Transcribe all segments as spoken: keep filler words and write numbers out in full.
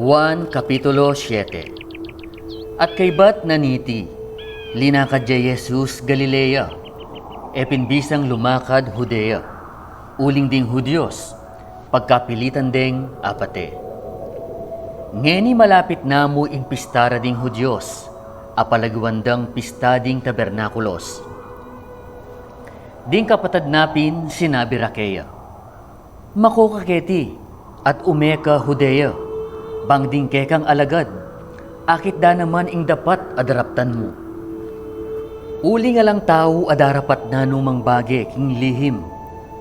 Juan Kapitulo siete. At kaybat na niti, linakad ya Jesus Galilea, e pin bisang lumakad Judea, uling ding Judios pagkapilitan deng apate. Ngeni malapit na mu ing pista ra ding Judios, a palaguan dang pista ding tabernakulos. Ding kapatad na pin sinabi ra keya, "Mako ka keti at ume ka Judea, bang ding kekang alagad akit da naman ing dapat a daraptan mu. Uling alang tau a darapat na numang bage king lihim,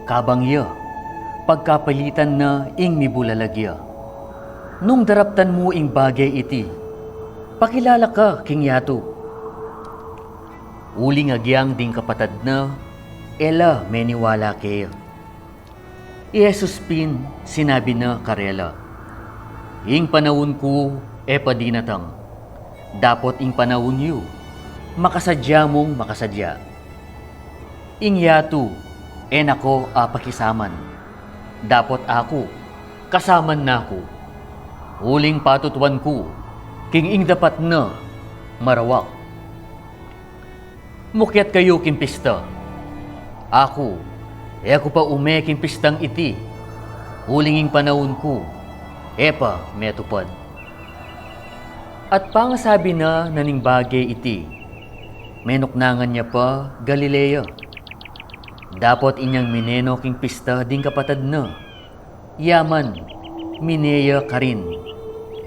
kabang ya pagkapilitan na ing mibulalag ya. Nung daraptan mu ing bage iti, pakilala ka king yatu." Uling agyang ding kapatad na, e la meniwala keya. I Jesus pin sinabi na karela, "Ing panaun ku e pa dinatang, dapot ing panaun yu makasadya mung makasadya. Ing yatu e na ko apakisaman, dapot aku kasaman na ku, uling patutuan ku king ing dapat na marawak. Mukyat kayu king pista. Aku, e ku pa ume king pistang iti, uling ing panaun ku e pa metupad." At pangasabi na na ning bage iti, menuknangan ya pa Galilea. Dapot inyang mineno king pista ding kapatad na, ya man mine ya karin,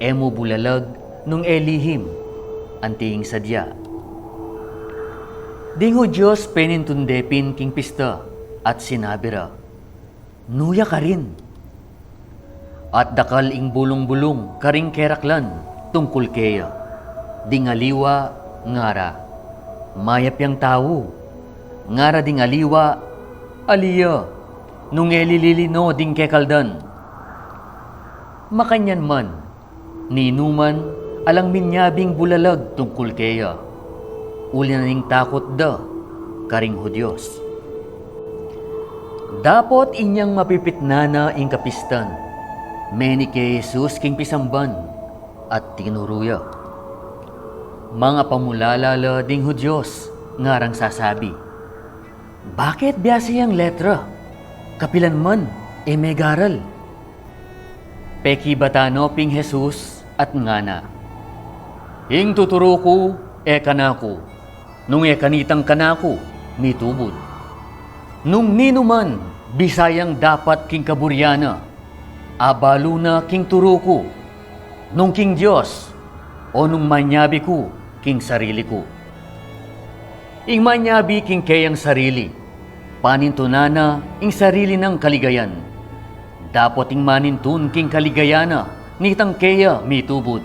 e mu bulalag nung e lihim anti ing sadya. Ding Judios penintun de pin king pista at sinabi ra, "Nu ya karin?" At dakal ing bulung-bulung karing keraklan tungkul keya. Ding aliwa ngara, "Mayap yang tau." Ngara ding aliwa, "Ali ya, nung e lilino ding kekaldan." Makanyan man, ninuman alang minyabing bulalag tungkul keya, uli na ning takut da karing Judios. Dapot inyang mapipitnan na ing kapistan, meni ke Jesus king pisamban at tinuru ya. Mangapamulala la ding Judios, ngarang sasabi, "Bakit biasa yang letra? Kapilan man e megaral?" Pekibatan no pin Jesus at ngana, "Ing tuturu ku e kanaku, nung e kanitang kanaku mitubud. Nung ninuman bisa yang dapat king kaburian na, abalu na king turu ku, nung king Dios o nung manyabi ku king sarili ku. Ing manyabi king keyang sarili, panintunan na ing sarili nang kaligayan. Dapot ing manintun king kaligayan na nitang keya mitubud,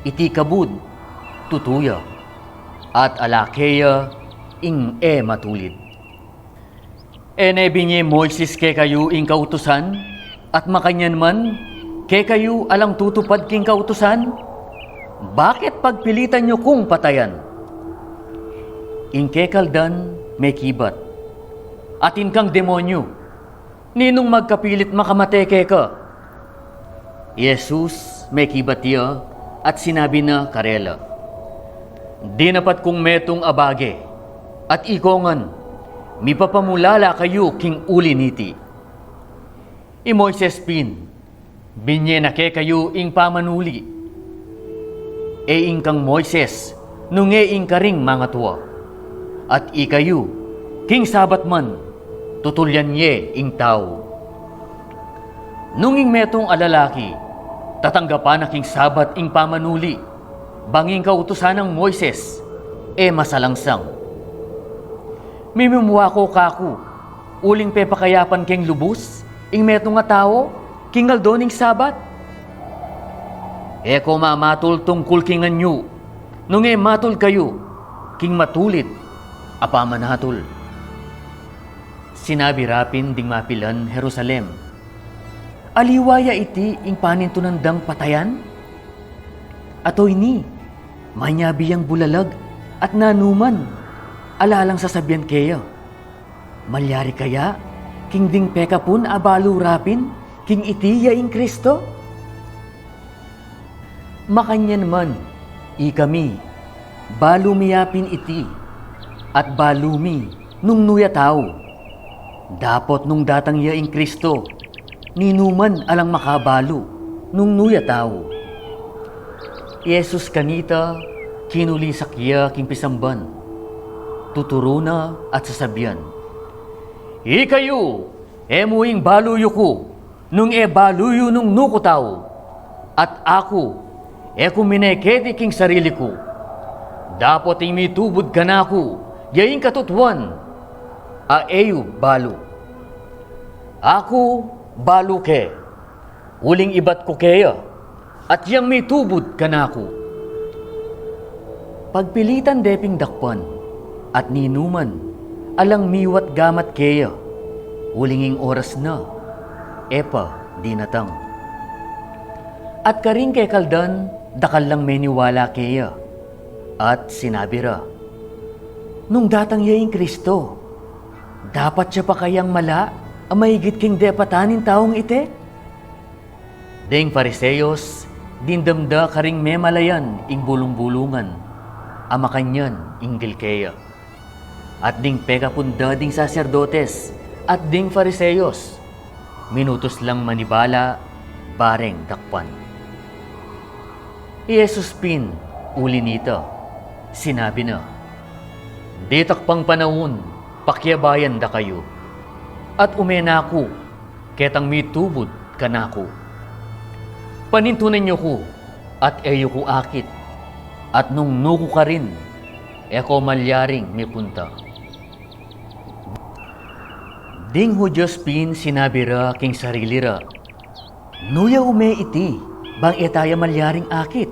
iti kabud tutu ya, at ala keya ing e matulid. E ne binye Moises kekayu ing kautusan, at makanyan man kekayu alang tutupad king kautusan? Bakit pagpilitan yu kung patayan? Ing kekaldan mekibat, 'Atin kang demonyu! Ninung magkapilit makamate keka?' I Jesus mekibat ya at sinabi na karela, 'Dinapat kung metung a bage, at ikongan mipapamulala kayu king uli niti. I Moises pin, binye na kekayu ing pamanuli. E ing kang Moises, nung e ing karing mangatua. At ikayu, king Sabat man, tutulyan ye ing tau. Nung ing metung a lalaki, tatanggapan na king Sabat ing pamanuli, bang ing kautusan nang Moises e masalangsang. Mimumua ko kaku, uling pepakayapan keng lubus ing metung a tau king aldo ning Sabat? E ko mamatul tungkul king anyu, nung e matul kayu king matulid a pamanatul.' Sinabi ra pin ding mapilan Jerusalem, 'Aliwa ya iti ing panintunan dang patayan? Ato ini, manyabi yang bulalag at nanuman, ala lang sasabian keya. Malyari kaya King ding pekapun a balu ra pin king iti ya ing Kristo? Makanyan man, ikami, balu mi ya pin iti, at balu mi nung nu ya tau. Dapot nung datang ya ing Kristo, ninuman alang makabalu nung nu ya tau. I Jesus kanita, kinulisak ya king pisamban, tuturu na at sasabian, Ikayu, e mu ing balu yu ku, nung e balu yu nung nu ku tau, at aku, e ku mineketi king sarili ku. Dapot ing mitubud kanaku, ya ing katutuan, a e yu balu. Aku, balu ke, uling ibat ku keya, at yang mitubud kanaku. Pagpilitan de ping dakpan, at ninuman, alang miwat gamat keya, uling ing oras na, e pa dinatang. At karing kekaldan, dakal lang meniwala keya, at sinabi ra, Nung datang ya ing Kristo, dapat ya pa kayang mala a maigit king depatan ning taung iti? Ding Fariseos, dimdam da karing memalayan ing bulung-bulungan, a makanyan ing dil keya. At ding pekapun da ding saserdotes, at ding Fariseos, minutus lang manibala, bareng dakpan. I Jesus pin, uli nita, sinabi na, Ditak pang panaun, pakiabayan da kayu, at ume na ku, ketang mitubud kanaku. Panintunan yu ku, at e yu ku akit, at nung nu ku karin, e ko malyaring mipunta. Ding Judios pin sinabi ra king sarili ra, Nu ya ume iti, bang e ta ya malyaring akit?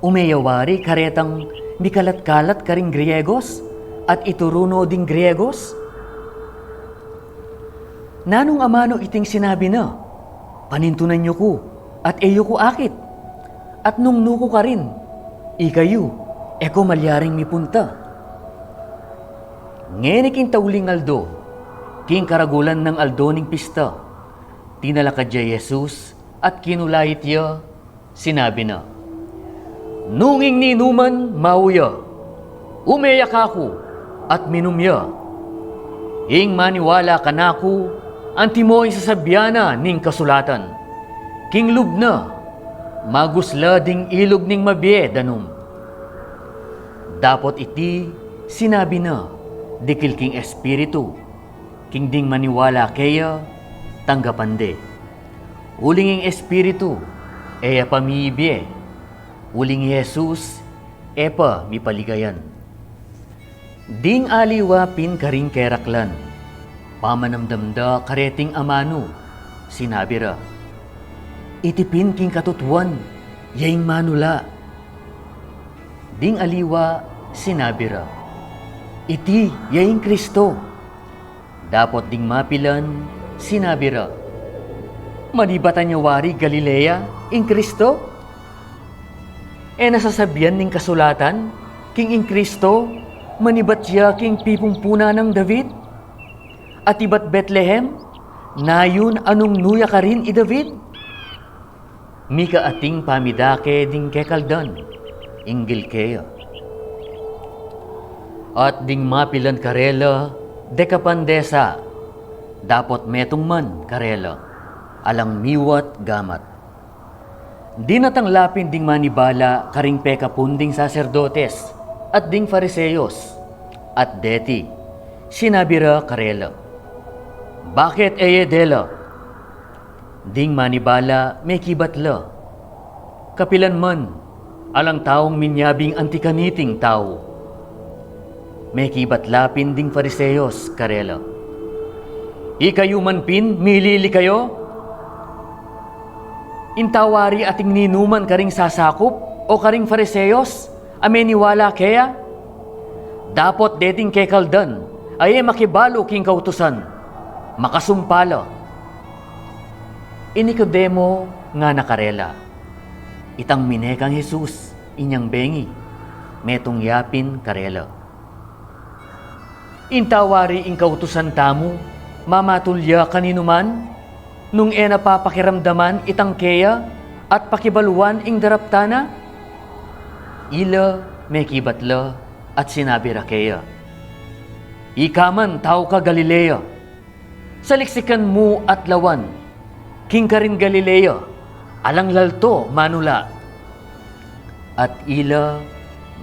Ume ya wari karetang mikalat-kalat karing Griegos, at ituru no ding Griegos? Nanung amanu iting sinabi na, Panintunan yu ku, at e yu ku akit, at nung nu ku karin, ikayu, e ko malyaring mipunta? Ngeni king tauling aldo, king karagulan nang aldo ning pista, tinalakad ya i Jesus at kinulait ya, sinabi na, Nung ing ninuman mau ya, ume ya kaku at minum ya. Ing maniwala kanaku, antimo ing sasabian na ning kasulatan, King lub na, magusla ding ilug ning mabie danum. Dapot iti sinabi na dikil king Espiritu, king ding maniwala keya, tanggapan de. Uling ing Espiritu e ya pa mibie, uling i Jesus e pa mipaligayan. Ding aliwa pin karing keraklan, pamanamdam da kareting amanu, sinabi ra, Iti pin king katutuan, ya ing manula. Ding aliwa sinabi ra, Iti ya ing Kristo. Dapot ding mapilan sinabi ra, Manibatan ya wari Galilea ing Kristo? E na sasabian ning kasulatan king ing Kristo manibat ya king pipumpunan nang David? At ibat Betlehem, nayun a nung nu ya karin i David? Mika ating pamidake ding kekaldan, inggil keya. At ding mapilan karela, dekapan de sa, dapot metung man karela, alang miwat gamat. Dinatang la pin ding manibala karing pekapun ding saserdotes at ding Fariseos, at deti, sinabi ra karela, Bakit e ye dela? Ding manibala mekibat la, Kapilan man, alang taung minyabing anti kaniting tau. Mekibat la pin ding Fariseos karela, Ikayu man pin, milili kayu? Ing tau wari ating ninuman karing sasakup o karing Fariseos a meniwala keya? Dapot deting kekaldan a e makibalu king kautusan, makasumpa la. I Nicodemo ngana karela, itang mine kang Jesus inyang bengi, metung ya pin karela, Ing tau wari ing kautusan tamu, Mamatul ya kaninu man, nung e na papakiramdaman itang keya at pakibaluan ing daraptan na? Ila mekibat la at sinabi ra keya, "Ika man tau ka Galilea, saliksikan mu at lawan, king karin Galilea alang lalto manula." At ila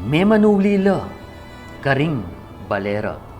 memanuli la karing bale ra.